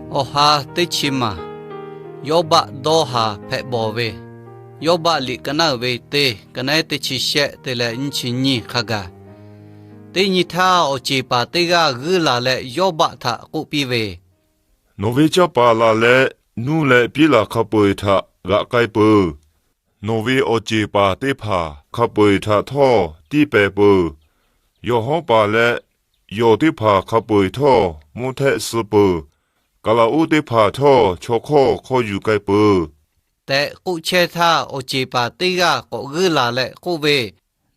Awˬ ha teˇ chi maˬ, Yawˇbaˆ dawˇ haˍ hpehꞈ bawˬ ve, Yawˇbaˆ liꞈ ka naˉ uiˍ ve teˇ, ka naˉ teˇ chi shehˆ te leh nyiˇ chi nyiˇ hk'a gaˬ, teˇ nyi htaˇ awˬ ceˬ paˍ teˇ g'aˇ g'uiˇ laˬ leh Yawˇbaˆ htaꞈ k'oˆ piˇ ve, Nawˬ ve canˇ paˍ laˬ leh nuˇ leh piˉ laˬ hk'a peu-eˬ htaꞈ g'aꞈ k'ai peuˬ. Nawˬ ve awˬ ceˬ paˍ teˇ hpaˍ hk'a peu-eˬ htaꞈ htawˇ tiˇ pehˍ peuˬ. Yawˬ hawˉ paˍ leh yawˬ teˇ hpaˍ hk'a peu-eˬ htawˇ mvuhˇ htehˆ suh peuˬ. Kaˍlaˍoˆ teˇ hpaˍ htawˇ chaw hk'awˇ hk'awˇ yuˬ k'ai peuˬ tehꞈ k'oˆ chehˇ htaˇ, awˬ ceˬ paˍ teˇ g'aˇ k'awꞈ g'uiˇ laˬ leh k'oˆ ve,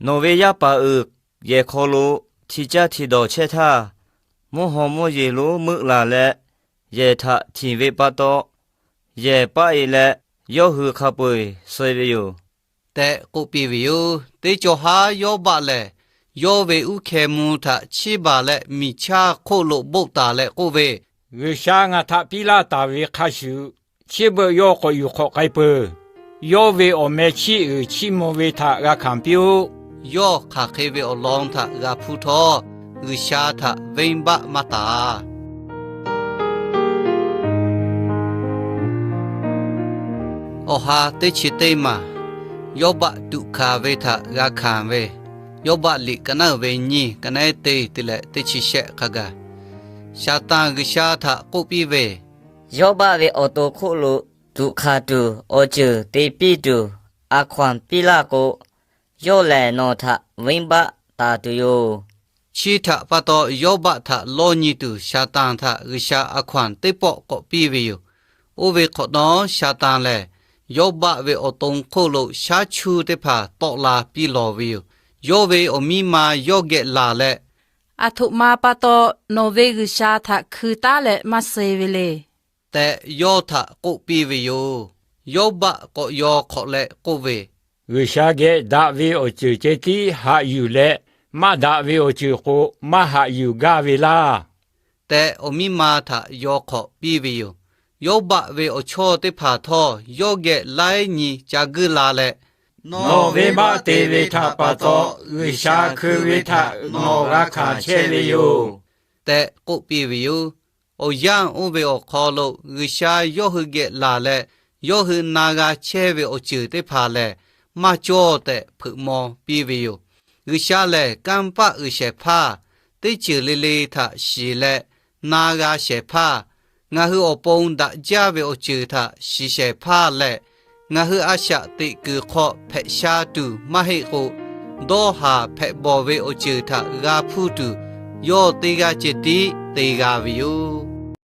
Nawˬ ve yaˇ paˍ uiˍ yehˬ hk'aw lo hti caˇ hti dawˬ chehˇ htaˇ, mvuhˇ haw mvuhˇ yeˬ lonˉ meuˆ laˬ leh yehˬ htaꞈ htinˍ ve pa taw, yehˬ paˆ-e leh yawˇ hui hk'a peu-eˬ suh ve yoˬ tehꞈ k'oˆ piˇ ve yoˬ. Teˇ cawˬ haˉ Yawˇbaˆ lehˬ, yawˇ ve uˉ hkeh mvuh htaꞈ chiˇ baˬ leh miˬ chaˇ hk'oˆ lo boˆ taˍ leh k'oˆ ve, G'uiˬsha ngaˬ htaꞈ piˇ laˇ taˍ ve hk'a shuˍ, chi beuꞈ yawˇ k'awꞈ yuˬ hk'awꞈ k'ai peuˬ. Yawˇ ve awˬ meh chiˇ uiˍ chiˇ mvuh ve htaꞈ g'a hkanˍ piˇ-oˆ. Yawˇ hk'aˬ hk'e ve awˬ lawn htaꞈ g'a hpuˇ htawˇ, G'uiˬsha htaꞈ venˇbaˆ maˇ taˍ. Awˬ ha teˇ chi teˇ maˬ, Yawˇbaˆ tuꞈ hkanˍ ve htaꞈ g'a hkanˍ ve, Yawˇbaˆ liꞈ ka naˉ uiˍ ve nyiˇ, ka naˉ teˇ te leh teˇ chi shehˆ hk'a gaˬ, Saˍtanˍ G'uiˬsha htaꞈ k'oˆ piˇ ve, Yawˇbaˆ ve awˬ to hk'oˆ lo tuꞈ hkanˍ tuˬ awˬ ceuˬ te piˇ tuˬ a hkaw-anˬ piˇ laˇ k'o, yawˇ lehˬ nawˬ htaꞈ venˇbaˆ taˍ tuˬ yoˬ. Chi htaꞈ pa taw, Yawˇbaˆ htaꞈ lawˇ nyi tuˬ Saˍtanˍ htaꞈ G'uiˬsha a hkaw-anˬ teˇ pawˆ k'awꞈ piˇ ve yoˬ. Oˇ ve hk'awꞈ nawˉ, Saˍtanˍ lehˬ Yawˇbaˆ ve awˬ to hk'oˆ lo shaˉ chuˇ teˇ hpaˍ tawˆ la piˇ lawˬ ve yoˬ. Yawˇ ve awˬ miˇ ma yawˇ geh laˬ leh, Aˬ htoꞈ ma pa taw nawˬ ve G'uiˬsha htaꞈ hkui taˉ leh maˇ suh-e ve le tehꞈ yawˇ htaꞈ k'oˆ piˇ ve yoˬ. Yawˇbaˆ k'awꞈ yaw hk'awꞈ leh k'oˆ ve, G'uiˬsha geh daꞈ ve awˬ ceuˬ ceh tiˉ haꞈ yuˬ leh, maˇ daꞈ ve awˬ ceuˬ k'o maˇ haꞈ yuˬ gaˇ ve laˇ tehꞈ, awˬ miˇ ma htaꞈ yaw hk'awꞈ piˇ ve yoˬ. Yawˇbaˆ ve awˬ chawˇ teˇ hpaˍ htawˇ yawˇ geh laiˉ nyi ca guiˇ la leh, Nawˬ venˇbaˆ te ve htaꞈ pa taw, G'uiˬsha hkui ve htaꞈ nawˬ g'a hkanˍ chehˇ ve yoˬ tehꞈ k'oˆ piˇ ve yoˬ. Awˬ yanˇ oˇ ve awˬ hk'aw lo G'uiˬsha yawˇ hui geh laˬ leh, yawˇ hui na g'a chehˇ ve awˬ ceuˬ teˇ hpaˍ lehˬ, maˇ cawˇ tehꞈ hpeuꞈ maw piˇ ve yoˬ. G'uiˬsha lehˬ kanˇ paˆ uiˍ shehˍ hpaˇ, teˇ ceuˬ le le htaꞈ shiˍ leh na g'a shehˍ hpaˇ, ngaˬ hui awˬ pon daꞈ jaˇ ve awˬ ceuˬ htaꞈ shiˍ shehˍ hpaˇ leh, ngaˬ hui a shaꞈ teꞈ kuiˬ hk'aw hpehꞈ sha tuˬ maˇ heˆ k'o, dawˇ haˍ hpehꞈ bawˬ ve awˬ ceuˬ htaꞈ g'a hpuˇ tuˬ, yawˇ teˇ g'aˇ ceh tiˉ te g'a ve yoˬ.